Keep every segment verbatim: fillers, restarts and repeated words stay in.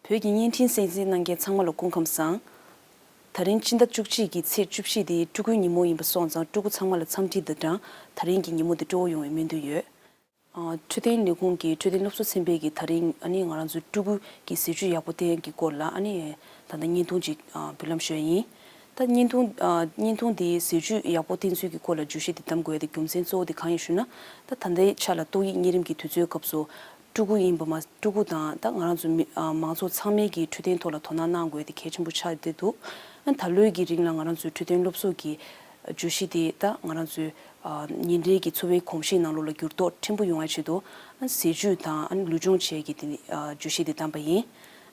བོད་ཀྱི་བརྙན་འཕྲིན་གསན་གཟིགས་གནང་མཁན་ཚང་མ་ལ་སྐུ་ཁམས་བཟང་། ད་རིང་སྤྱི་ཟླ་བཅུ་གཅིག་གི་ཚེས་བཅུ་བཞི་དེ་ཕྲུ་གུའི་ཉིན་མོ་ཡིན་པ་སོང་ཙང་ཕྲུ་གུ་ཚང་མ་ལ་འཚམས་འདྲི་དང་སྦྲགས་ད་རིང་གི་ཉིན་མོ་དེ་སྤྲོ་བོ་ཡོང་བའི་སྨོན་འདུན་ཡོད། ཨ། འཕྲོད་བསྟེན་ལས་ཁུངས་ཀྱི་འཕྲོད་བསྟེན་སློབ་གསོ་ཚན་པས་ཀྱིས་ད་རིང་ཨ་ནི་ང་རང་ཚོའི་ཕྲུ་གུ་གི་ཟས་བཅུད་ཡག་པོ་བསྟེན་གྱི་སྐོར་ལ་ཨ་ནི་ད་ལྟ་བརྙན་ཐུང་ཅིག་ཨ། འབུལ་ལམ་ཞུས་ཡིན། ད་བརྙན་ཐུང་ཨ། བརྙན་ཐུང་དེའི་ཟས་བཅུད་ཡག་པོ་བསྟེན་ཚུལ་གྱི་སྐོར་ལ་བརྗོད་གཞི་དེ་བདམས་དགོས་ཡ་དེ་རྒྱུ་མཚན་གཙོ་བོ་དེ་གང་ཡིན་ཞུ་ན། ད་ད་ལྟའི་ཆ་ལ་ཏོག་དབྱིབས་གཉན་རིམས་ཀྱི་དུས་ཚོད་སྐབས་སུ་ཕྲུ་གུ་ཡིན་པ་མ་ཕྲུ་གུ་དང་ད་ང་རང་ཚོ་མི་ཨ། མང་ཚོགས་ཚང་མས་ཀྱི་འཕྲོད་བསྟེན་ཐོག་ལ་དོ་སྣང་གནང་དགོས་ཡ་དེ་གལ་ཆེན་པོ་ཆགས་བསྡད་འདུག་ཨ། ད་ལོའི་གི་རིང་ལ་ང་རང་ཚོའི་འཕྲོད་བསྟེན་སློབ་གསོ་གི་བརྗོད་གཞི་དེ་ད་ང་རང་ཚོའི་ཨ། ཉིན་རེའི་གི་འཚོ་བའི་གོམས་གཤིས་ནང་ལོགས་ལ་འགྱུར་ལྡོག་ཕྲན་བུ་ཡོང་ཡ་ཆེད་དུ་ཨ། ཟས་བཅུད་དང་ཨ་ནི་ལུས་སྦྱོང་བཅས་ཀྱི་དེ་ནི་ཨ། བརྗོད་གཞི་དེ་བདམས་པ་ཡིན།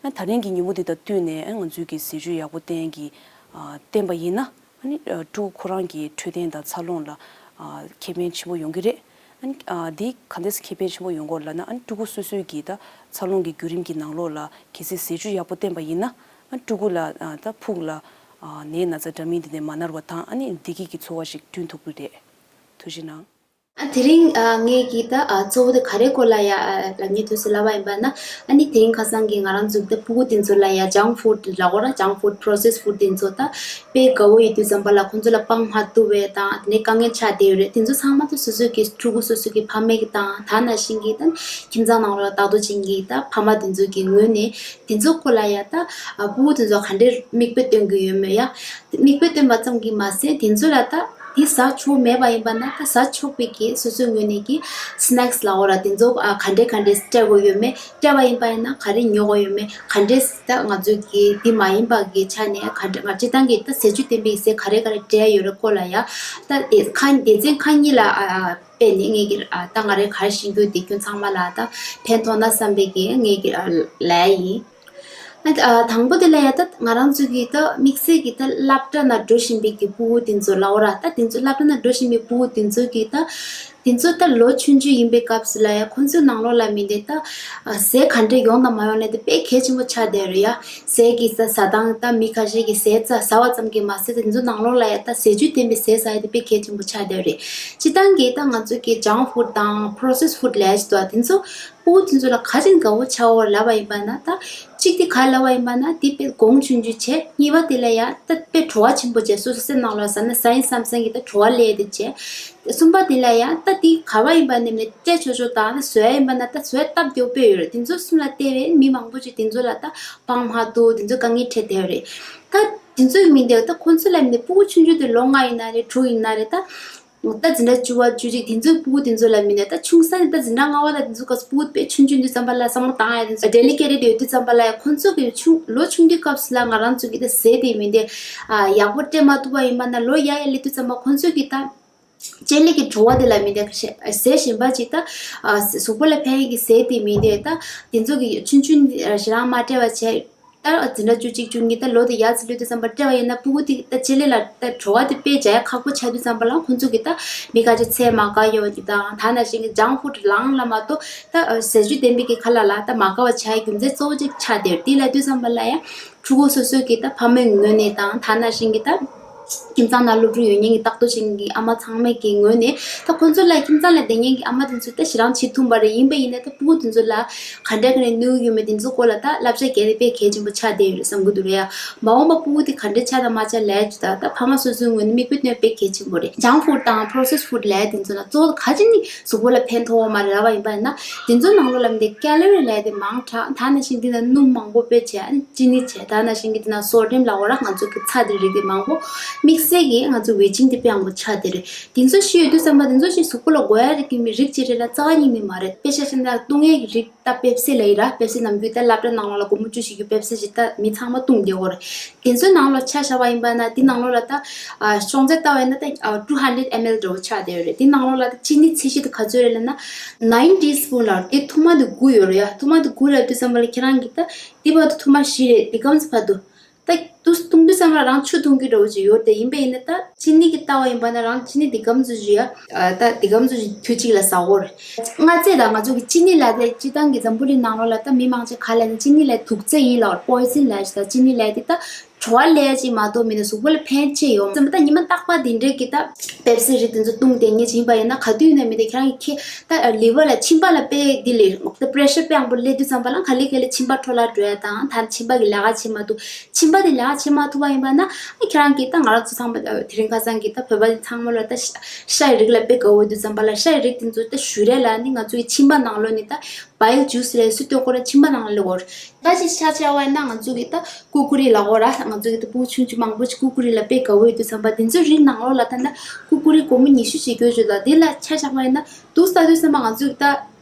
ཨ། ད་རིང་གི་ཉིན་མོ་འདི་དང་བསྟུན་ནས་ཨ། ང་ཚོའི་གི་ཟས་བཅུད་ཡག་པོ་བསྟེན་གྱི་ཨ། བསྟེན་པ་ཡིན་ན་ཨ་ནི་ཨ། ཕྲུ་གུ་ཁོ་རང་གི་འཕྲོད་བསྟེན་དང་འཚར་ལོངས་ལ་ཨ། ཁེ་ཕན་ཆེན་པོ་ཡོང་གི་རེད། ཨ་ནི་ཨ། འདི་ག་འདྲས་ཁེ་ཕན་ཆེན་པོ་ཡོང་གི་ཡོད་ལབ་ན་ཨ་ནི་ཕྲུ་གུ་སོ་སོའི་གི་ད་འཚར་ལོངས་ཀྱི་བརྒྱུད་རིམ་གྱི་ནང་ལོགས་ལ་གལ་སྲིད་ཟས་བཅུད་ཡག་པོ་བསྟེན་པ་ཡིན་ན། ཨ། ཕྲུ་གུ་ལ་ཨ། ད་ཕུགས་ལ་ཨ། ནད་ན་ཚ་འདྲ་མིན་འདི་ནས་མ་ན་བ་དང་ཨ་ནི་བདེ་སྐྱིད་ཀྱི་འཚོ་བ་ཞིག་བསྐྲུན་ཐུབ་ཀྱི་རེད། ཐུགས་རྗེ་གནང་། ཨ། དེ་རིང་ཨ། ངས་ཀྱིས་ད་ཨ། གཙོ་བོ་དེ་ག་རེ་སྐོར་ལ་ཡ་ཨ། ལབ་ཉེ་དུས་སུ་ལབ་པ་ཡིན་པ་ན། ཨ་ནི་དེ་རིང་ཁ་སང་གི་ང་རང་ཚོ་ད་ཕྲུ་གུ་དེ་ཚོ་ལ་ཡ་ཇང་ཕུཌ་ལབ་དགོས་ར། ཇང་ཕུཌ་པྲོ་སེས་ཕུཌ་དེ་ཚོ་ད་དཔེ་དགའ་བོ་ཡོད་དུས་ཙམ་པ་ལ་ཁོང་ཚོ་ལ་སྤང་མ་ཐུབ་པའི་དང་དེ་ནས་དཀའ་ངལ་ཆགས་བསྡད་ཡོད་རེད། དེ་ཚོ་ཚང་མ་ད་སོ་སོ་གི་ཕྲུ་གུ་སོ་སོ་གི་ཕ་མས་ཀྱིས་དང་ད་ནང་བཞིན་གྱི་ད་ཁྱིམ་ཚང་ནང་ལོགས་ལ་ལྟ་རྟོག་བྱེད་མཁན་གྱི་ད་ཕ་མ་དེ་ཚོ་གི་ངོས་ནས་དེ་ཚོ་སྐོར་ལ་ཡ་ད་ཨ། ཕྲུ་གུ་དེ་ཚོ་ག་འདྲའི་མིག་དཔེ་སྟོན་གྱི་ཡོད་མེད་ཡ། མིག་དཔེ་སྟོན་པ་ཙམ་གྱིས་མ་ཟད་དེ་ཚོ་ལ་ད་དེ་ཟ་ཆོག་མེད་པ་ཡིན་པ་ན་ད་ཟ་ཆོག་པའི་གི་སོ་སོའི་ངོས་ནས་ཀྱི་སི་ནེག་སི་ལབ་དགོས་ར། དེ་ཚོ་ཨ། ག་འདྲས་ག་འདྲས་སྤྲད་དགོས་ཡོད་མེད། སྤྲད་པ་ཡིན་པ་ཡིན་ན་ག་རེ་ཉོ་དགོས་ཡོད་མེད། ག་འདྲས་ད་ང་ཚོའི་གི་དེ་མ་ཡིན་པ་གི་ཆ་ནས་ག་འདྲས་ང་སྤྱིར་བཏང་གི་ད་ཟས་བཅུད་ལྡན་པའི་ཟས་ག་རེ་ག་རེ་སྤྲད་ཡོད་རེད་སྐོར་ལ་ཡ། ད་དེ་ཁ་སྡེ་ཚན་ཁག་གཉིས་ལ་ཨ། ཨ། དཔེ་ནི་ངས་ཀྱི་ཨ། ད་ང་རའི་གར་ཤེས་རྒྱུ་དེ་ཁྱོད་ཚང་མ་ལ་ད་ཕན་ཐོགས་ན་བསམ་པའི་གི་ངས་ཀྱི་ཨ། ལབ་ཡིན། ཨ། ཨ། དང་པོ་དེ་ལ་ཡ་ད་ང་རང་ཚོ་གི་ད་དམིགས་བསལ་གྱི་ད་སློབ་གྲྭ་ནང་འགྲོ་བཞིན་པའི་གི་ཕྲུ་གུ་དེ་ཚོ་ལབ་དགོས་ར། ད་དེ་ཚོ་སློབ་གྲྭ་ནང་འགྲོ་བཞིན་པའི་ཕྲུ་གུ་དེ་ཚོ་གི་ད་དེ་ཚོ་ད་ལོ་ཆུང་ཆུང་ཡིན་པའི་སྐབས་སུ་ལ་ཡ་ཁོང་ཚོའི་ནང་ལོགས་ལ་མི་འདི་ད་ཨ། ཟས་ག་འདྲ་ཡོང་དང་མ་ཡོང་ལབ་དེ་དཔེ་གལ་ཆེན་པོ་ཆགས་བསྡད་རེད་ཡ། ཟས་ཀྱི་ཟ་ཟ་སྟངས་ད་མི་ཁ་ཤས་ཀྱིས་ཟས་ཟ་ཟ་བ་ཙམ་གྱིས་མ་ཟད་དེ་ཚོ་ནང་ལོགས་ལ་ཡ་ད་ཟས་བཅུད་ལྡན་པའི་ཟས་ཟ་ཡ་དེ་དཔེ་གལ་ཆེན་པོ་ཆགས་བསྡད་རེད། སྤྱིར་བཏང་གི་ད་ང་ཚོ་གི་ཇང་ཕུཌ་དང་པྲོ་སེས་ཕུཌ་ལབ་ཡ་ཞིག་འདུག་དེ་ཚོ་ཕྲུ་གུ་དེ་ཚོ་ལ་ག་ཅིག་དགའ་བོ་ཆགས་འོ་ལབ་པ་ཡིན་པ་ན། ད་གཅིག་དེ་ག་ལབ་པ་ཡིན་པ་ན་དེ་དཔེ་གོང་ཆུང་ཆུང་བྱས། གཉིས་པ་དེ་ལ་ཡ་ད་དཔེ་བྲོ་བ་ཆེན་པོ་བྱས། སོ་སོ་སེམས་ནང་ལ་ཟ་ན་ཟ་ཡིན་བསམ་བསམ་གྱི་ད་བྲོ་བ་སླེབས་དེ་བྱས། གསུམ་པ་དེ་ལ་ཡ་ད་དེ་ག་བ་ཡིན་པ་ནས་མིན་སྤྲད་ཆོག་ཆོག་དང་ད་བཟོ་ཡ་ཡིན་པ་ན་ད་བཟོ་ཡ་སྟབས་བདེ་པོ་དཔེ་ཡོད་རེད། དེ་ཚོ་གསུམ་ལ་བལྟས་པས་མི་མང་པོ་ཅིག་དེ་ཚོ་ལ་ད་སྤང་མ་ཐུབ། དེ་ཚོ་དཀའ་ངལ་འཕྲད་བསྡད་ཡོད་རེད། ད་དེ་ཚོའི་མི་འདི་ད་ཁོང་ཚོ་ལ་མི་འདི་ཕྲུ་གུ་ཆུང་ཆུང་དེ་ལོ་ལྔ་ཡིན་ན་རེད། དྲུག་ཡིན་ན་རེད། ད་ད་འཛིན་གྲྭ་བཅུ་པ་བཅུ་གཅིག་དེ་ཚོའི་ཕྲུ་གུ་དེ་ཚོ་ལ་མི་འདི་ད་ཆུང་ས་ནས་ད་འཛིན་གྲྭ་ལྔ་པ་ལ་དེ་ཚོ་ག་ས་ཕྲུ་གུ་དཔེ་ཆུང་ཆུང་དུས་ཙམ་པ་ལ་བསམ་བློ་བཏང་ཡ་དེ་ཚོ་ཌེ་ལི་ཀེ་ཊེཌ་ཡོད་དུས་ཙམ་པ་ལ་ཡ་ཁོང་ཚོ་གི་ཆུང་ལོ་ཆུང་དུས་སྐབས་སུ་ལ་ང་རང་ཚོ་གི་ད་ཟས་དེ་མི་འདི་ཨ་ཡག་པོ་སྤྲད་མ་ཐུབ་པ་ཡིན་པ་ན་ལོ་ཡར་ཡར་སླེབས་དུས་ཙམ་པ་ཁོང་ཚོ་གི་ད་ལྕེ་ལེ་གི་བྲོ་བ་དེ་ལ་མི་འདི་ཟས་གཞན་པ་ཅིག་ད་ཨ་གཟུགས་པོ་ལ་ཕན་ཡས་ཀྱི་ཟས་དེ་མི་འདི་ད་དེ་ཚོ་གི་ཆུང་ཆུང་ཞེ་དྲག་མ་སྤྲད་པ་བྱས། ད་འཛིན་གྲྭ་བཅུ་གཅིག་བཅུ་གཉིས་ད་ལོ་དེ་ཡར་ཚུར་སླེབས་དུས་ཙམ་པ་སྤྲད་པ་ཡིན་ན་ཕྲུ་གུ་དེ་ད་ལྕེ་ལེ་ལ་ད་བྲོ་བ་དེ་དཔེ་བྱ་ཡ་ཁག་པོ་ཆགས་དུས་ཙམ་པ་ལ་ཁོང་ཚོ་གི་ད་མི་ཁ་ཅིག་ཚད་མ་དགའ་ཡོང་གི་དང་ད་ནང་བཞིན་གྱི་ཇང་ཕུཌ་ལངས་ལ་མ་གཏོགས་ད་ཟས་བཅུད་ལྡན་པའི་གི་ཁ་ལག་ལ་ད་མ་དགའ་བ་ཆགས་ཡ་རྒྱུ་མཚན་གཙོ་བོ་གཅིག་ཆགས་བསྡད་ཡོད། དེ་ལབ་དུས་ཙམ་པ་ལ་ཡ་ཕྲུ་གུ་སོ་སོ་གི་ད་ཕ་མའི་ངོས་ནས་དང་ད་ནང་བཞིན་གྱི་ད་ཁྱིམ་ཚང་ནང་སློབ་ཕྲུག་ཡོད་མཁན་གྱི་ལྟ་རྟོག་བྱེད་མཁན་གྱི་ཨ་མ་ཚང་མའི་གི་ངོས་ནས་ད་ཁོང་ཚོ་ལ་ཁྱིམ་ཚང་ལ་བསྡད་མཁན་གྱི་ཨ་མ་དེ་ཚོས་ད་ཞེ་དྲག་བྱེད་ཐུབ་པ་རེད། ཡིན་པ་ཡིན་ན་ད་ཕྲུ་གུ་དེ་ཚོ་ལ་ག་འདྲ་ག་ནས་གནོད་ཡོད་མེད་དེ་ཚོ་སྐོར་ལ་ད་བསླབ་བྱ་རྒྱག་ཡ་དེ་དཔེ་གལ་ཆེན་པོ་ཆགས་བསྡད་ཡོད་རེད་བསམ་གྱི་འདུག་རེད་ཡ། མ་འོངས་པ་ཕྲུ་གུ་དེ་ག་འདྲ་ཆགས་དང་མ་ཆགས་ལབ་ཡ་ཅིག་ད་ད་ཕ་མ་སོ་སོའི་ངོས་ནས་མིག་དཔེ་སྟོན་དཔེ་གལ་ཆེན་པོ་རེད། ཇང་ཕུཌ་དང་པྲོ་སེས་ཕུཌ་ལབ་ཡ་དེ་ཚོ་ལ་གཙོ་བོ་ག་ཅི་ནི་གཟུགས་པོ་ལ་ཕན་ཐོགས་པ་མ་རེད་ལབ་པ་ཡིན་པ་ཡིན་ན། དེ་ཚོའི་ནང་ལོགས་ལ་མི་འདི་ཀེ་ལོ་རི་ལབ་ཡ་དེ་མང་དྲགས། ད་ནང་བཞིན་འདི་ན་སྣུམ་མང་པོ་དཔེ་བྱས། ཨ་ནི་ཅི་ནི་བྱས། ད་ནང་བཞིན་གྱི་འདི་ན་སོ་ཌི་ཡམ་ལབ་དགོས་ར། ང་ཚོ་གི་ཚྭ་དེ་རིགས་དེ་མང་པོ། དམིགས་བསལ་གྱི་ང་ཚོ་ཝེ་ཅིང་དེ་དཔེ་ཡག་པོ་ཆགས་བསྡད་རེད། དེ་ཚོ་ཞིག་ཡོད་དུས་ཙམ་པ་དེ་ཚོ་ཞིག་གཟུགས་པོ་ལ་དགོས་ཡ་རིགས་ཀྱི་མི་རིགས་ཅིག་རེད་ལ་རྩ་བ་ཉིད་ནས་མ་རེད། དཔེ་ཆ་བཞག་ན་བཏུང་ཡས་ཀྱི་རིགས་ད་པེབ་སི་ལབ་ཡིན་ར། པེབ་སི་ནམ་རྒྱུན་ད་སློབ་གྲྭ་ནང་ལོགས་ལ་སྒོར་མོ་བཅུ་བཞི་རྒྱུ་པེབ་སི་ཞིག་ད་མི་ཚང་མ་བཏུང་བསྡད་ཡོད་རེད། དེ་ཚོའི་ནང་ལོགས་ཆ་བཞག་པ་ཡིན་པ་ན་དེ་ནང་ལོགས་ལ་ད་ཨ་ཤོང་ཚད་ལྟ་བ་ཡིན་ན་ད་ཨ་two hundred M L འདྲ་བོ་ཆགས་བསྡད་ཡོད་རེད། དེ་ནང་ལོགས་ལ་ད་ཅི་ནི་ཚད་གཞི་དེ་ག་ཚོད་རེད་ལབ་ན་nine teaspoon ལབ་རེད། དེ་ཐུར་མ་དེ་དགུ་ཡོད་རེད་ཡ། ཐུར་མ་དེ་དགུ་ལབ་དུས་ཙམ་པ་ལ་ཁྱེད་རང་གིས་ད་དེ་བར་དུ་ཐུར་མ་བཞི་རེད། དེ་གམ་ཚོད་བར་དུ། ད་དུ་བཏུང་དུས་ཙམ་ལ་རང་ཆུ་འཐུང་གི་འདྲ་བོ་ཅིག་ཡོད་དེ། ཡིན་པ་ཡིན་ན་ད་ཅི་ནི་གི་ལྟ་བ་ཡིན་པ་ན་རང་ཅི་ནི་འདི་གམ་ཚོད་ཅིག་ཡ། ཨ་ད་འདི་གམ་ཚོད་ཅིག་དུས་གཅིག་ལ་ཟ་དགོས་རེད། མངར་རྫས་དང་ང་ཚོ་གི་ཅི་ནི་ལབ་དེ་སྤྱིར་བཏང་གི་འཛམ་བུ་གླིང་ནང་ལོགས་ལ་ད་མི་མང་ཆེ་ག་ལབ་ན་ཅི་ནི་ལབ་དུག་རྫས་ཡིན་ལབ། པོའི་ཛན་ལབ་ཞིག་ད་ཅི་ནི་ལབ་དེ་ད་ བྲོ་བ་ལས་ཅིག་མ་གཏོགས་མི་འདུག་གཟུགས་པོ་ལ་ཕན་ཆེ་ཡོང་། ད་ཉི་མ་རྟག་པ་འདི་འདྲའི་གི་ད་པེབ་སི་རིགས་དེ་ཚོ་བཏུང་བསྡད་མཁན་ཅིག་ཡིན་པ་ཡིན་ན། ག་དུས་ཡིན་ན་མི་འདུག་ཁྱེད་རང་གི་ཁེ་ད་ལི་ཝར་ལ་མཆིན་པ་ལ་དཔེ་འདི་ལས་ད་པེ་རེ་ཤར་དཔེ་ཡང་པོ་སླེབས་དུས་ཙམ་པ་ལ་ག་ལེ་ག་ལེ་མཆིན་པ་འཕྲོ་བརླག་འགྲོ་ཡ་དང་། ད་མཆིན་པ་གི་ལས་ཀ་བྱེད་མ་ཐུབ། མཆིན་པ་དེ་ལས་ཀ་བྱེད་མ་ཐུབ་པ་ཡིན་པ་ན་ཨ་ཁྱེད་རང་གིས་ད་ང་རང་ཚོ་ཚང་མ་དེ་རིང་ཁ་སང་གི་ད་བོད་པ་ཚང་མ་ལ་ད་ཤ་ཤ་ཡི་རིགས་ལ་དཔེ་དགའ་བོ་ཡོད་དུས་ཙམ་པ་ལ། ཤ་ཡི་རིགས་དེ་ཚོ་ད་བཞུ་རས་ལ་ནི་ང་ཚོ་གི་མཆིན་པ་ནང་ལོགས་ནི་ད་བའིལ་ཇུས་ལས་སུ་སྟོད་ཀོ་ར་མཆིན་པ་ནང་ལ་སླེབས་ཡོད་རེད། ད་ཅི་ཆ་ཆ་བ་ཡིན་ན་ང་ཚོ་གི་ད་ཀུ་ཀུ་རི་ལབ་ཡོད་ར། ང་ཚོ་གི་ད་ཕྲུ་གུ་ཆུང་ཆུང་མང་པོ་ཅིག་ཀུ་ཀུ་རི་ལ་དཔེ་དགའ་བོ་ཡོད་དུས་ཙམ་པ། དེ་ཚོའི་རིགས་ནང་ལོགས་ལ་ད་ད་ཀུ་ཀུ་རི་སྒོར་མོ་ཉི་ཤུ་ཞིག་གྱོན་བྱོས་ལ། དེ་ལ་ཆ་ཆ་བ་ཡིན་ན་དུག་ཟ་དུས་ཙམ་པ་ང་ཚོ་གི་ད།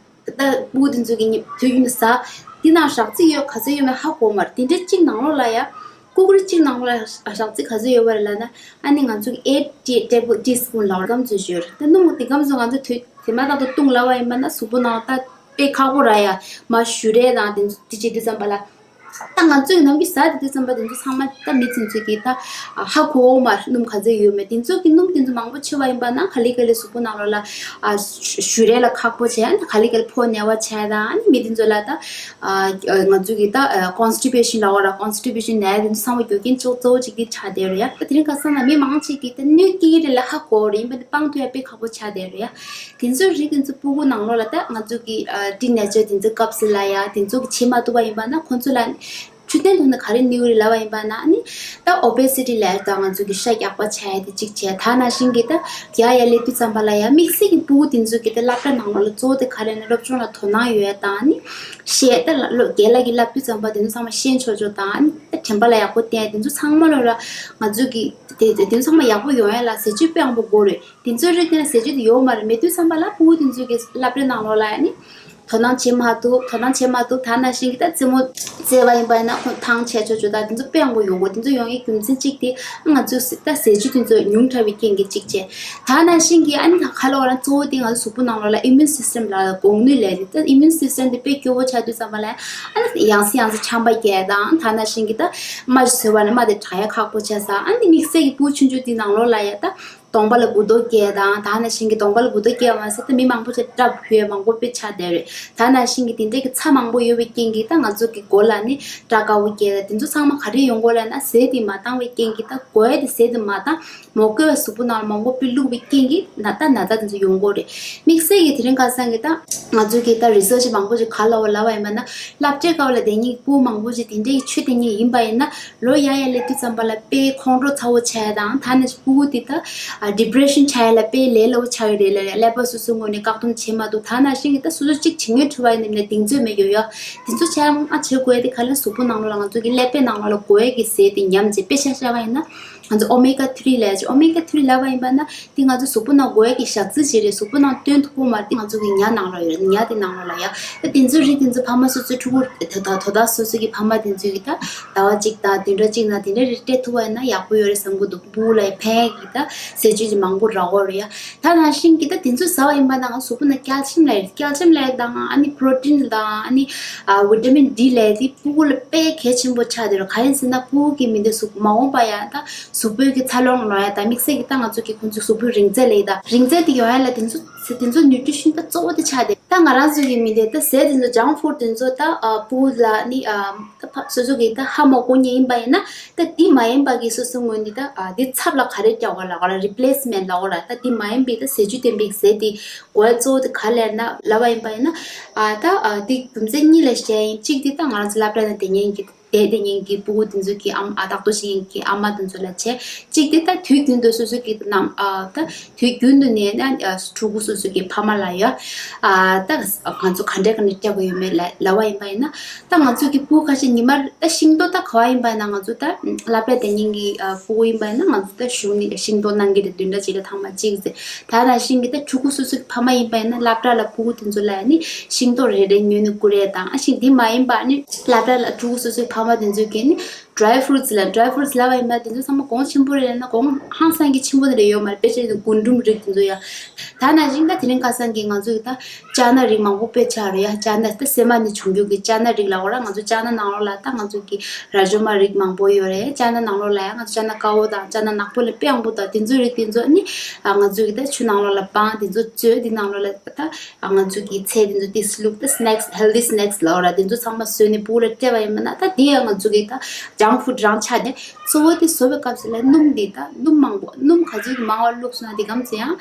ད་ཕྲུ་གུ་དེ་ཚོ་གི་ཉི་དུས་རྒྱུན་དུ་ཟ། དེ་ནང་ཞག་ཚི་ཡོད་ག་ཚོད་ཡོད་མེད་ཧ་གོ་མ་རེད། དེ་འདྲའི་གཅིག་ནང་ལོགས་ལ་ཡ། ཀུ་ཀུ་རི་གཅིག་ནང་ལོགས་ལ་ཞག་ཚི་ག་ཚོད་ཡོད་པ་རེད་ལབ་ན། ཨ་ནི་ང་ཚོ་གི་eight tea table teaspoon ལབ་ར་གམ་ཚོད་ཡོད་རེད། ད་སྣུམ་དེ་གམ་ཚོད་ང་ཚོ་དུས་དེ་མ་ཐག་ཏུ་བཏུང་ལབ་པ་ཡིན་པ་ན་གཟུགས་པོ་ནང་ད་དཔེ་ཁག་པོ་ར་ཡ། མ་བཞུ་རས་དང་དེ་ཚོ་དེ་བྱེད་དུས་ཙམ་པ་ལ། ད་ང་ཚོས་ནམ་རྒྱུན་ཟ་དེ་དུས་ཙམ་པ་དེ་ཚོ་ཚང་མ་ད་མི་དེ་ཚོས་ཀྱིས་ད་ཧ་གོ་མ་སྣུམ་ག་ཚོད་ཡོད་མེད། དེ་ཚོ་གི་སྣུམ་དེ་ཚོ་མང་པོ་མཆེད་པ་ཡིན་པ་ན་ག་ལེ་ག་ལེ་གཟུགས་པོ་ནང་ལོགས་ལ་ཨ་བཞུ་རས་ལ་ཁག་པོ་བྱས། ཨ་ནི་ག་ལེ་ག་ལེ་ཕོ་ནད་པ་བྱས་དང་། ཨ་ནི་མི་དེ་ཚོ་ལ་ད་ཨ་ང་ཚོས་ཀྱིས་ད་ཀོན་སི་ཊི་པེ་ཤན་ལབ་པ་ར། ཀོན་སི་ཊི་པེ་ཤན་ནད་དེ་ཚོ་ཚང་མ་རྒྱུ་རྐྱེན་གཙོ་གཙོ་བོ་གཅིག་དེ་ཆགས་བསྡད་རེད་ཡ། ད་དེ་རིང་ཁ་སང་ལ་མི་མང་ཆེ་གིས་ད་སྣོད་སྐྱེལ་རས་ལ་ཧ་གོ་རེད། ཡིན་པ་ནི་སྤང་ཐུབ་ཡ་དཔེ་ཁག་པོ་ཆགས་བསྡད་རེད་ཡ། དེ་ཚོའི་རིགས་དེ་ཚོ་ཕྲུ་གུ་ནང་ལོགས་ལ་ད་ང་ཚོ་གི་ཨ་ཊིན་ཨེ་ཇར་དེ་ཚོའི་སྐབས་སུ་ལ་ཡ་དེ་ཚོ་གི་བྱེད་མ་ཐུབ་པ་ཡིན་པ་ན་ཁོང་ཚོ་ལ་འཕྲོད་བསྟེན་ཐོག་ནས་ག་རེ་གནོད་རེད་ལབ་པ་ཡིན་པ་ན། ཨ་ནི་ད་ཨོ་བེ་སི་ཊི་ལབ་ཡ་ད་ང་ཚོ་གི་ཤ་རྒྱགས་པ་ཆགས་ཡ་དེ་གཅིག་བྱས། ད་ནང་བཞིན་གི་ད་ཡ་ཡ་སླེབས་དུས་ཙམ་པ་ལ་ཡ་དམིགས་བསལ་གྱི་ཕྲུ་གུ་དེ་ཚོ་གི་ད་སློབ་གྲྭ་ནང་ལོགས་ལ་གཙོ་བོ་དེ་ག་རེ་ན་སློབ་སྦྱོང་ལ་དོ་སྣང་ཡོད་ཡ་དང་། ཨ་ནི་ཤེས་ད་ལ་ལོ་རྒན་ལགས་ཀྱིས་བསླབ་དུས་ཙམ་པ་དེ་ཚོ་ཚང་མ་ཤེས་ཆོག་ཆོག་དང་། ཨ་ནི་ད་དྲན་པ་ལ་ཡག་པོ་བསྟེན་ཡ་དེ་ཚོ་ཚང་མ་ལོ་ར་ང་ཚོ་གི་དེ་དེ་ཚོ་ཚང་མ་ཡག་པོ་ཡོང་ཡ་ལ་ཟས་བཅུད་དཔེ་ཡག་པོ་དགོས་རེད། དེ་ཚོའི་རིགས་དེ་ན་ཟས་བཅུད་དེ་ཡོད་མ་རེད། མེད་དུས་ཙམ་པ་ལ་ཕྲུ་གུ་དེ་ཚོའི་གི་སློབ་གྲྭའི་ནང་ལོགས་ལ་ཡ་ནི་དོ་སྣང་བྱེད་མ་ཐུབ། དོ་སྣང་བྱེད་མ་ཐུབ། ད་ནང་བཞིན་གི་ད་རྩེད་མོ་རྩེ་བ་ཡིན་པ་ཡིན་ན་ཁོང་ཐང་ཆད་ཆོག་ཆོག་ད་དེ་ཚོ་དཔེ་ཡག་པོ་ཡོང་གི། དེ་ཚོ་ཡོང་ཡའི་རྒྱུ་མཚན་གཅིག་དེ་ང་ཚོ་ད་ཟས་བཅུད་དེ་ཚོ་ཉུང་དྲགས་པའི་རྐྱེན་གྱིས་གཅིག་བྱས། ད་ནང་བཞིན་གི་ཨ་ནི་ད་ག་ལབ་དགོས་རེད། གཙོ་བོ་དེ་ང་ཚོ་གཟུགས་པོ་ནང་ལོགས་ལ་ཨི་མུན་སིས་ཊམ་ལབ་ལ་འགོག་ནུས་ལབ་རེད། ད་ཨི་མུན་སིས་ཊམ་དེ་དཔེ་སྐྱོ་བོ་ཆགས་དུས་ཙམ་པ་ལ་ཨ་ནི་ཡང་སེ་ཡང་སེ་ཆམ་པ་རྒྱག་དང་། ད་ནང་བཞིན་གི་ད་རྨ་ཞིག་ཟོས་པ་ན་རྨ་དེ་དྲག་ཡ་ཁག་པོ་ཆགས་ས། ཨ་ནི་དམིགས་བསལ་གི་ཕྲུ་གུ་ཆུང་ཆུང་དེ་ནང་ལོགས་ལ་ཡ་ད་གདོང་པ་ལ་འབུར་ཏོག་སྐྱེས་དང་། ད་ནང་བཞིན་གྱི་གདོང་པ་ལ་འབུར་ཏོག་སྐྱེས་པ་མ་ཟད་ད་མི་མང་པོ་ཅིག་སྐྲ་འཁྲུ་ཡས་མང་པོ་དཔེ་ཆགས་བསྡད་རེད། ད་ནང་བཞིན་གྱི་དེ་འདྲའི་གི་ཚྭ་མང་པོ་ཡོད་པའི་རྐྱེན་གྱིས་ད་ང་ཚོ་གི་མགོ་ལ་ནི་སྐྲ་དཀར་པོ་སྐྱེས། ད་དེ་ཚོ་ཚང་མ་ག་རེ་ཡོང་གི་ཡོད་ལབ་ན་ཟས་དེ་མ་བཏང་བའི་རྐྱེན་གྱིས། ད་དགོས་ཡས་དེ་ཟས་དེ་མ་བཏང་མ་དགོས་པའི་གཟུགས་པོ་ནང་ལ་མང་པོ་དཔེ་བླུགས་པའི་རྐྱེན་གྱིས་ན་ད་ན་ཚ་དེ་ཚོ་ཡོང་གི་ཡོད་རེད། དམིགས་བསལ་གྱི་དེ་རིང་ཁ་སང་གི་ད་ང་ཚོ་གི་ད་རི་སར་ཆི་མང་པོ་ཅིག་ག་ལབ་པ་ལབ་པ་ཡིན་པ་ན་སློབ་གྲྭའི་སྐབས་ལ་བསྡད་མཁན་གྱི་ཕྲུ་གུ་མང་པོ་ཅིག་དེ་འདྲའི་ཆོས་དེ་ཉིད་ཡིན་པ་ཡིན་ན། ལོ་ཡར་ཡར་སླེབས་དུས་ཙམ་པ་ལ་དཔེ་ཁོང་ཁྲོ་ཚ་བོ་ཆགས་ཡ་དང་། ད་ནི་ཕྲུ་གུ་དེ་ད་ཨ་ཌི་པི་རེ་ཤན་ཆགས་ཡ་ལ་དཔེ་ལས་སླ་བོ་ཆགས་ཡོད་རེད་ལ། ཀླད་པ་སོ་སོའི་ངོས་ནས་བཀག་སྡོམ་བྱེད་མ་ཐུབ། ད་ནང་བཞིན་གྱི་ད་སོ་སོ་གཅིག་བྱེད་ངེས་ཐུབ་པ་ཡིན་ནའི་གདེང་ཚོད་མེད་ཡོད་ཡ། དེ་ཚོ་ཆགས་ཡ་ང་བྱེད་དགོས་ཡ་དེ་ག་ལ་གཟུགས་པོ་ནང་ལོགས་ལ་ང་ཚོ་གི་ཀླད་པའི་ནང་ལོགས་ལ་དགོས་ཡ་གི་ཟས་དེ་ཉམས་བྱས། དཔེ་ཆ་བཞག་པ་ཡིན་ན་ང་ཚོ་ཨོ་མེ་ག་ཐི་རི་ལབ་ཡ་ཅིག་ཨོ་མེ་ག་ཐི་རི་ལབ་པ་ཡིན་པ་ན་དེ་ང་ཚོ་གཟུགས་པོ་ནང་དགོས་ཡ་གི་ཞག་རྩི་ཞིག་རེད། གཟུགས་པོ་ནང་བཏོན་ཐུབ་ཀྱི་མ་རེད། དེ་ང་ཚོ་གི་ཉ་ནང་ལོགས་ཡོད་རེད། ཉ་དེ་ནང་ལོགས་ལ་ཡ། ད་དེ་ཚོའི་རིགས་དེ་ཚོ་ཕ་མ་སོ་སོའི་ཕྲུ་གུ་དོ་དོ་དོ་བདག་སོ་སོ་གི་ཕ་མ་དེ་ཚོས་ཀྱིས་ད་ཟླ་བ་གཅིག་དང་བདུན་ཕྲག་གཅིག་ནང་དེ་འདྲ་རེ་སྤྲད་ཐུབ་པ་ཡིན་ན་ཡག་པོ་ཡོད་རེད་བསམ་གྱི་འདུག་ཕྲུ་གུ་ལ་ཕན་ཡས་ཀྱི་ད་ཟས་བཅུད་ཀྱི་མང་པོ་རག་གི་རེད་ཡ། ད་ནང་བཞིན་གྱི་ད་དེ་ཚོ་ཟ་བ་ཡིན་པ་ན་ང་གཟུགས་པོ་ནང་ཀལ་ཤིམ་ལབ་ཡ། ཀལ་ཤིམ་ལབ་ཡ་དང་ཨ་ནི་པྲོ་ཊིན་དང་ཨ་ནི་ཨ་ཝི་ཊ་མིན་ཌི་ལབ་ཡ་དེ་ཕྲུ་གུ་ལ་དཔེ་གལ་ཆེན་པོ་ཆགས་བསྡད་རེད། གང་ཡིན་ཟེར་ན་ཕྲུ་གུ་གི་མི་འདི་གཟུགས་མ་འོངས་པ་ཡ་ད་གཟུགས་པོའི་གི་འཚར་ལོངས་ལོང་ཡ་དང་དམིགས་བསལ་གྱི་ད་ང་ཚོ་གི་ཁོང་ཚོའི་གཟུགས་པོའི་རིང་ཚད་ལབ་ཡ་ད་རིང་ཚད་དེ་ཡོང་ཡ་ལ་དེ་ཚོ་དེ་ཚོ་ནིའུ་ཊི་རི་ཤན་ད་གཙོ་བོ་དེ་ཆགས་བསྡད། ད་ང་རང་ཚོ་གི་མི་འདི་ད་ཟས་དེ་ཚོ་ཇང་ཕུཌ་དེ་ཚོ་ད་ཨ་ཕྲུ་གུ་ལ་ནི་ཨ་ད་ཕ་སོ་སོ་གི་ད་ཧ་མ་གོ་མཁན་ཡིན་པ་ཡིན་ན། ད་དེ་མ་ཡིན་པ་གི་སོ་སོ་ངོས་ནས་ད་ཨ་དེ་ཚབ་ལ་ག་རེ་རྒྱག་དགོས་ལབ་དགོས་ར། རི་པི་ལེ་སི་མེན་ཊི་ལབ་དགོས་ར། ད་དེ་མ་ཡིན་པའི་ད་ཟས་བཅུད་ལྡན་པའི་ཟས་དེ་དགོས་ཡ་གཙོ་བོ་དེ་ག་ལབ་ན་ལབ་པ་ཡིན་པ་ཡིན་ན། ཨ་ད་ཨ་དེ་རྒྱུ་མཚན་གཉིས་ལ་བཤད་ཡིན། གཅིག་དེ་ད་ང་རང་ཚོ་སློབ་གྲྭ་ནང་བསྡད་མཁན་གྱི་བསྡད་བསྡད་མཁན་གྱི་ཕྲུ་གུ་དེ་ཚོ་གི་ཨམ་ཨ་རྟག་ཏུ་ཤེས་མཁན་གྱི་ཨ་མ་དེ་ཚོ་ལ་བྱས། གཅིག་དེ་ད་དུས་རྒྱུན་དུ་སོ་སོ་གི་ནང་ཨ་ད་དུས་རྒྱུན་དུ་ནས་ན་ཕྲུ་གུ་སོ་སོ་གི་ཕ་མ་ལ་ཡ། ཨ་ད་ང་ཚོ་ག་འདྲས་ག་འདྲས་སྐྱོབ་དགོས་ཡོད་མེད་ལ་ལབ་པ་ཡིན་པ་ཡིན་ན། ད་ང་ཚོ་གི་ཕྲུ་གུ་ཁ་ཤས་ཉི་མར་ད་ཤིང་ཏོག་ད་ག་བ་ཡིན་པ་ཡིན་ན་ང་ཚོ་ད་སློབ་གྲྭ་དེ་ཉིན་གྱི་ཕྲུ་གུ་ཡིན་པ་ཡིན་ན་ང་ཚོ་ད་གཞུང་ནས་ཤིང་ཏོག་གནང་གི་རེད། བདུན་ཕྲག་གཅིག་ལ་ཐེངས་མ་གཅིག་ཟེར། ད་ནང་བཞིན་གྱི་ད་ཕྲུ་གུ་སོ་སོ་གི་ཕ་མ་ཡིན་པ་ཡིན་ན་སློབ་གྲྭ་ལ་ཕྲུ་གུ་དེ་ཚོ་ལ་ཡ་ནི་ཤིང་ཏོག་རེ་རེ་ཉོས་ནས་བསྐུར་ཡས་དང་། ཨ་ཤིང་དེ་མ་ཡིན་པ་ནི་སློབ་གྲྭ་ལ་ཕྲུ་གུ་སོ་སོའི་ཕ་མ་དེ་ཚོས་ཀྱིས་ནི་ཌ་རའི་ཕུ་རུ་ཊི་སི་ལ་ཌ་རའི་ཕུ་རུ་ཊི་སི་ལབ་པ་ཡིན་པ་དེ་ཚོ་ཚང་མ་གོང་ཆེན་པོ་རེད་ལབ་ན་གོང་ཧང་སང་གི་ཆེན་པོ་དེ་འདྲ་ཡོད་མ་རེད། དཔེ་ཆ་ཡིན་ན་རྒུན་འབྲུམ་རིགས་དེ་ཚོ་ཡ། ད་ནང་བཞིན་ད་དེ་རིང་ཁ་སང་གི་ང་ཚོ་གི་ད་ཅ་ན་རིགས་མང་པོ་དཔེ་ཆགས་རེད་ཡ། ཅ་ན་ད་སྲན་མ་ནས་བྱུང་རྒྱུ་གི་ཅ་ན་རིགས་ལབ་དགོས་ར། ང་ཚོ་ཅ་ན་ནང་ལོགས་ལ་ད་ང་ཚོ་གི་ར་ཇོ་མ་རིགས་མང་པོ་ཡོད་རེད། ཅ་ན་ནང་ལོགས་ལ་ཡ་ང་ཚོ་ཅ་ན་དཀར་པོ་དང་ཅ་ན་ནག་པོ་ལ་དཔེ་ཡག་པོ་དང་། དེ་ཚོའི་རིགས་དེ་ཚོ་ནི་ང་ཚོ་གི་ད་ཆུ་ནང་ལོགས་ལ་སྦངས། དེ་ཚོ་བཙོས། དེ་ནང་ལོགས་ལ་ད་ང་ཚོ་གི་ཚལ་དེ་ཚོ་ཏིས་བླུགས། ད་སི་ནེག་སི་ཧེལ་ཐི་སི་ནེག་སི་ལབ་དགོས་ར། དེ་ཚོ་ཚང་མ་བཟོས་ནས་ཕྲུ་གུ་ལ་སྤྲད་པ་ཡིན་པ་ན་ད་དེ་ཡང་ང་ཚོ་གི་ད། ཇང་ཕུཌ་རང་ཆགས་ཏེ། གཙོ་བོ་དེ་ཟ་བའི་སྐབས་སུ་ལ་སྣུམ་འདི་དང་སྣུམ་མང་པོ་སྣུམ་ག་ཚོད་ཀྱི་མང་བ་བླུགས་སོང་ན་དེ་གམ་ཚོད་ཡང་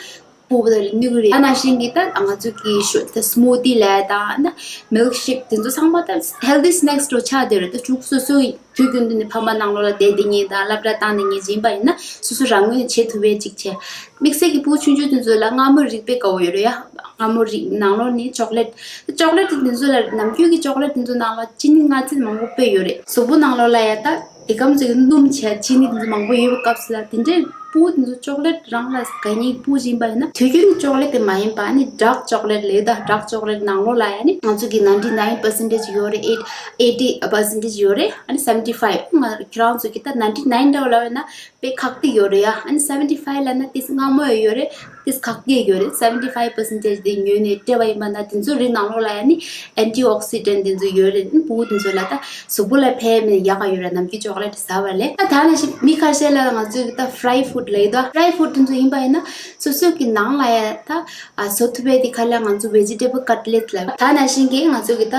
སྤུ་གུ་དེ་ལ་གནོད་ཀྱི་རེད། ད་ནང་བཞིན་གྱི་ད་ང་ཚོ་གི་ཤོ་ད་སྨུ་ཏི་ལབ་ཡ་དང་ད་མིལ་ཤེག་དེ་ཚོ་ཚང་མ་ད་ཧེལ་ཐི་སི་ནེག་སི་འདྲ་ཆགས་བསྡད་རེད། ད་ཕྲུ་གུ་སོ་སོའི་དུས་རྒྱུན་དུ་ནས་ཕ་མ་ནང་ལོགས་ལ་བསྡད་བསྡད་མཁན་དང་སློབ་གྲྭ་བཏང་བསྡད་མཁན་ཅིག་ཡིན་པ་ཡིན་ན་སོ་སོ་རང་ངོས་ནས་བྱེད་ཐུབ་པའི་ཅིག་བྱས། དམིགས་བསལ་གྱི་སྤུ་གུ་ཆུང་ཆུང་དེ་ཚོ་ལ་མངར་མོ་རིགས་དཔེ་དགའ་བོ་ཡོད་རེད་ཡ། མངར་མོ་རིགས་ནང་ལོགས་ནས་ཅོག་ལེ་ཊི། ཅོག་ལེ་ཊི་དེ་ཚོ་ལ་ནམ་རྒྱུན་གྱི་ཅོག་ལེ་ཊི་དེ་ཚོ་ནང་ལ་ཅི་ནི་མངར་ཚད་མང་པོ་དཔེ་ཡོད་རེད། གཟུགས་པོ་ནང་ལོགས་ལ་ཡ་ད་དེ་གམ་ཚོད་ཀྱི་སྣུམ་བྱས་ཅི་ནི་དེ་ཚོ་མང་པོ་ཡོད་པའི་སྐབས་སུ་ལ་དེ་འདྲའི་སྤུ་གུ་དེ་ཚོ་ཅོག་ལེ་ཊི་རང་ལ་དགའ་མཁན་སྤུ་གུ་ཡིན་པ་ཡིན་ན་དུས་རྒྱུན་གྱི་ཅོག་ལེ་ཊི་དེ་མ་ཡིན་པ་ནི་ཌར་ཀི་ཅོག་ལེ་ཊི་ལབ་ཡོད་ད། ཌར་ཀི་ཅོག་ལེ་ཊི་ནང་ལོགས་ལ་ཡ་ནི་ང་ཚོ་གི་ninety nine percentage ཡོད་རེད། eight eighty percentage ཡོད་རེད། ཨ་ནི་seventy five ང་ཁྱེད་རང་ཚོ་གི་ད་ninety nine འདྲ་བོ་ལབ་ཡོད་ན། དཔེ་ཁག་ཏིག་ཡོད་རེད་ཡ། ཨ་ནི་seventy five ལབ་ན་ཏིས་མངར་མོ་ཡོད་རེད། ཏིས་ཁག་ཏིག་ཡོད་རེད། seventy five percentage དེ་ཉོས་ནས་སྤྲད་པ་ཡིན་པ་ན་དེ་ཚོ་རིགས་ནང་ལོགས་ལ་ཡ་ནི་ཨན་ཊི་ཨོག་སི་ཌེན་ཊི་དེ་ཚོ་ཡོད་རེད། ཨ་ནི་སྤུ་གུ་དེ་ཚོ་ལ་ད་གཟུགས་པོ་ལ་ཕན་མེད་ཡག་ག་ཡོད་རེད། ནམ་རྒྱུན་ཅོག་ལེ་ཊི་ཟ་བ་ལས། ད་ད་ནང་བཞིན་མི་ཁ་ཤས་ལ་ང་ཚོས་ད་ཕ་རའི་ཕུཌ་ལབ་ཡོད་ད། ཕ་རའི་ཕུཌ་དེ་ཚོ་ཡིན་པ་ཡིན་ན་སོ་སོ་གི་ནང་ལ་ཡ་ད་ཨ་བཟོ་ཐུབ་པའི་དེ་ག་ལ་ང་ཚོ་vegetable cutlet ལབ། ད་ནང་བཞིན་གི་ང་ཚོ་གི་ད་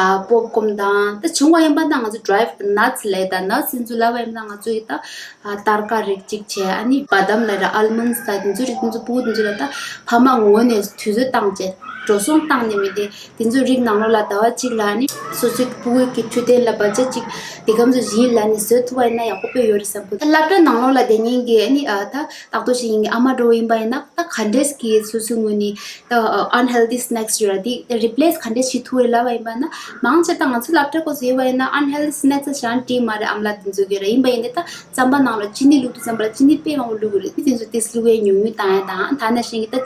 ཨ་པོབ་ཀོརན་དང་ད་བྱུང་བ་ཡིན་པ་ན་ང་ཚོ་ཌ་རའི་ནཊ་སི་ལབ་ད། ནཊ་སི་དེ་ཚོ་ལབ་པ་ཡིན་ན་ང་ཚོ་གི་ད་ཨ་སྟར་ཀ་རིགས་གཅིག་བྱས། ཨ་ནི་བ་དམ་ལ་ར་ཨལ་མོནཌ་ད་དེ་ཚོ་རིགས་དེ་ཚོ་སྤུ་གུ་དེ་ཚོ་ལ་ད་ཕ་མ་ངོས་ནས་དུས་ཚོད་བཏང་བྱས་འགྲོ་སོང་བཏང་ནས་མི་དེ་དེ་ཚོ་རིགས་ནང་ལོགས་ལ་ཟླ་བ་གཅིག་ལ་ནི་སོ་སོའི་སྤུ་གུ་གི་འཕྲོད་བསྟེན་ལ་བར་ཆད་གཅིག་དེ་གམ་ཚོད་ཡིན་ལ་ནི་བཟོ་ཐུབ་པ་ཡིན་ན་ཡག་པོ་དཔེ་ཡོད་རེད་བསམ་གི། ད་སློབ་གྲྭ་ནང་ལོགས་ལ་བསྡད་མཁན་གྱི་ཨ་ནི་ཨ་ད་ཏག་ཏོ་ཞིག་ཡིན་གྱི་ཨ་མ་འདྲ་བོ་ཡིན་པ་ཡིན་ན་ད་ག་འདྲས་ཀྱི་སོ་སོའི་ངོས་ནས་ད་ཨན་ཧེལ་ཐི་སི་ནེག་སི་ཡོད་ར་དེ་རི་པི་ལེ་སི་ག་འདྲས་བྱེད་ཐུབ་རེད་ལབ་པ་ཡིན་པ་ན་མང་ཆེ་ད་ང་ཚོ་སློབ་གྲྭ་སྐོར་ཟེར་བ་ཡིན་ན་ཨན་ཧེལ་ཐི་སི་ནེག་སི་ཞང་བྲིས་མ་རེད། ཨམ་ལགས་དེ་ཚོ་གི་རེད། ཡིན་པ་ཡིན་ཏེ་ད་རྩམ་པ་ནང་ལ་ཅི་ནི་བླུགས་དུས་ཙམ་པ་ལ་ཅི་ནི་དཔེ་མང་པོ་བླུགས་ཀྱི་རེད། དེ་ཚོ་ཏིས་བླུགས་ཡས་ཉུང་ཉུང་བཏང་ཡས་དང་ད་ནང་བཞིན་གྱི་ད་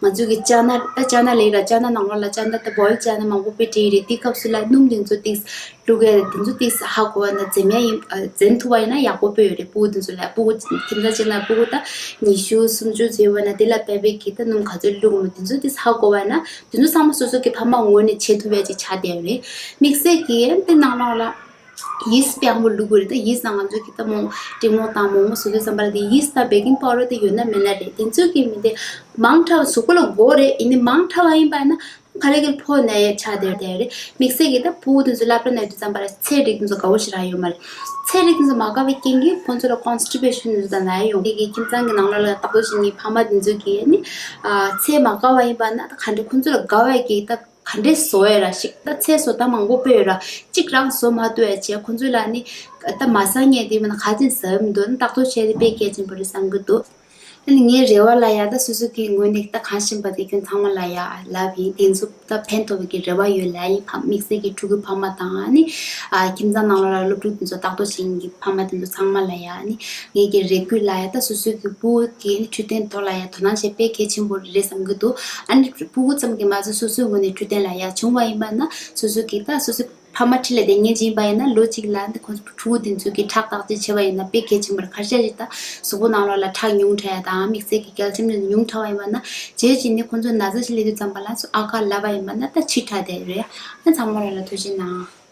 ང་ཚོ་གི་ཅ་ན་ད་ཅ་ན་ལེགས་ར་ཅ་ན་ནང་ལོགས་ལ་ཅ་ན་ད་བོའིལ་ཅ་ན་མང་པོ་དཔེ་བྲིས་རེད། དེ་སྐབས་སུ་ལ་སྣུམ་དེ་ཚོ་ཏིས་བླུགས་ཡས་དེ་ཚོ་ཏིས་ཧ་གོ་བ་ན་འཛེམ་ཡས་ཡིན། འཛེམ་ཐུབ་པ་ཡིན་ན་ཡག་པོ་དཔེ་ཡོད་རེད། སྤུ་གུ་དེ་ཚོ་ལ་སྤུ་གུ་ཁྱིམ་ཚང་གཅིག་ན་སྤུ་གུ་ད་ཉི་ཤུ་སུམ་ཅུ་ཙམ་ཡོད་པ་ན་དེ་ལ་དཔེ་བའི་གི་ད་སྣུམ་ག་ཚོད་བླུགས་མོ་དེ་ཚོ་ཏིས་ཧ་གོ་བ་ན་དེ་ཚོ་ཚང་མ་སོ་སོ་གི་ཕ་མ་ངོས་ནས་བྱེད་ཐུབ་ཡས་ཅིག་ཆགས་བསྡད་ཡོད་རེད། དམིགས་བསལ་གྱི་དེ་ནང་ལོགས་ལ། ཡིས་པའང་པོ་བླུགས་དགོས་རེད། ད་ཡིས་ནང་ང་ཚོ་གི་ད་མོ་ཀྲིན་མོག་དང་མོག་མོག་བཟོ་དུས་ཙམ་པ་ལ་དེ་ཡིས་དང་བེ་ཀིང་པའུ་ཌར་དེ་ཡོད་ན་མེད་ན་རེད། དེ་ཚོ་གི་མི་དེ་མང་དྲགས་གཟུགས་པོ་ལ་དགོས་རེད། ཡིན་ནའི་མང་དྲགས་པ་ཡིན་པ་ན་ག་ལེ་གི་ཕོ་ན་ཡས་ཆགས་བསྡད་བསྡད་རེད། དམིགས་བསལ་གི་ད་སྤུ་གུ་དེ་ཚོ་སློབ་གྲྭ་ན་ཡོད་དུས་ཙམ་པ་ལ་ཚལ་རིགས་དེ་ཚོ་དགའ་བོ་ཞེ་དྲག་ཡོད་མ་རེད། ཚལ་རིགས་དེ་ཚོ་མ་དགའ་བའི་རྐྱེན་གྱིས་ཁོང་ཚོ་ལ་ཀོན་སི་ཊི་པེ་ཤན་དེ་ཚོ་དང་ན་ཡས་ཡོང་། དེ་གི་ཁྱིམ་ཚང་གི་ནང་ལོགས་ལ་ཏག་ཏག་ཞིག་ངའི་ཕ་མ་དེ་ཚོ་གི་ནི་ཚལ་མ་དགའ་བ་ཡིན་པ་ན་ད་ག་འདྲ་ཁོང་ཚོ་ལ་དགའ་བ་གི་ད། ག་འདྲས་བཟོ་ཡ་ར་ཞིག་ད་ཚལ་བཟོ་ལྟ་མང་པོ་དཔེ་ཡོད་ར་གཅིག་རང་བཟོ་མ་ཐུབ་ཡ་བྱས་ཁོ་ཚོ་ལ་ནི་ད་མ་ཟ་ཉེ་དེ་མིན་ན་ག་ཅིན་ཟ་མི་འདུག་ནི་ཏག་ཏག་བྱས་ཏེ་དཔེ་གལ་ཆེན་པོ་རེད་བསམ་གི་འདུག་ཨ་ནི་ངའི་རེ་བ་ལ་ཡ་ད་སོ་སོ་གི་ངོས་ནས་ད་གང་ཤེས་པ་དེ་ཁྱོད་ཚང་མ་ལ་ཡ་ལབ་ཡིན། དེ་ཚོ་ད་ཕན་ཐོགས་པའི་གི་རེ་བ་ཡོད་ལ་ཡིན། ཕ་དམིགས་བསལ་གི་ཕྲུ་གུ་ཕ་མ་དང་ཨ་ནི་ཨ་ཁྱིམ་ཚང་ནང་ལོགས་ལ་སློབ་ཕྲུག་དེ་ཚོ་ཏག་ཏག་བྱེད་མཁན་གི་ཕ་མ་དེ་ཚོ་ཚང་མ་ལ་ཡ་ཨ་ནི་ངའི་གི་རེ་སྐུལ་ལ་ཡ་ད་སོ་སོ་གི་སྤུ་གུ་གི་ཨ་ནི་འཕྲོད་བསྟེན་ཐོག་ལ་ཡ་དོ་སྣང་བྱེད་དཔེ་གལ་ཆེན་པོ་རེད་བསམ་གི་འདུག་ཨ་ནི་སྤུ་གུ་ཙམ་གྱིས་མ་ཚད་སོ་སོའི་ངོས་ནས་འཕྲོད་བསྟེན་ལ་ཡ་བྱུང་བ་ཡིན་པ་ན་སོ་སོ་གི་ད་སོ་སོའི་ཕ་མ་འཁྲིས་ལ་བསྡད་མཁན་ཅིག་ཡིན་པ་ཡིན་ན་ལོ་གཅིག་ལ་འདི་ཁོང་ཚོ་ཕྲུ་གུ་དེ་ཚོ་གི་ཁྲག་བརྟག་དཔྱད་བྱས་པ་ཡིན་ན་དཔེ་གལ་ཆེན་པོ་རེད། ཁ་ཤས་ཤིག་ད་གཟུགས་པོ་ནང་ལོགས་ལ་ཁྲག་ཉུང་དྲགས་ཡ་དང་དམིགས་བསལ་གི་ཀལ་ཤིམ་ཉུང་དྲགས་པ་ཡིན་པ་ན་རྗེས་ཀྱི་ནི་ཁོང་ཚོ་ན་ཚ་ཞིག་སླེབས་དུས་ཙམ་པ་ལ་སོ་ཨ་ཁ་ལབ་པ་ཡིན་པ་ན་ད་ཕྱི་དྲགས་བསྡད་རེད། ཨ་ཚང་མ་ལ་ལ་ཐུགས་རྗེ་གནང་།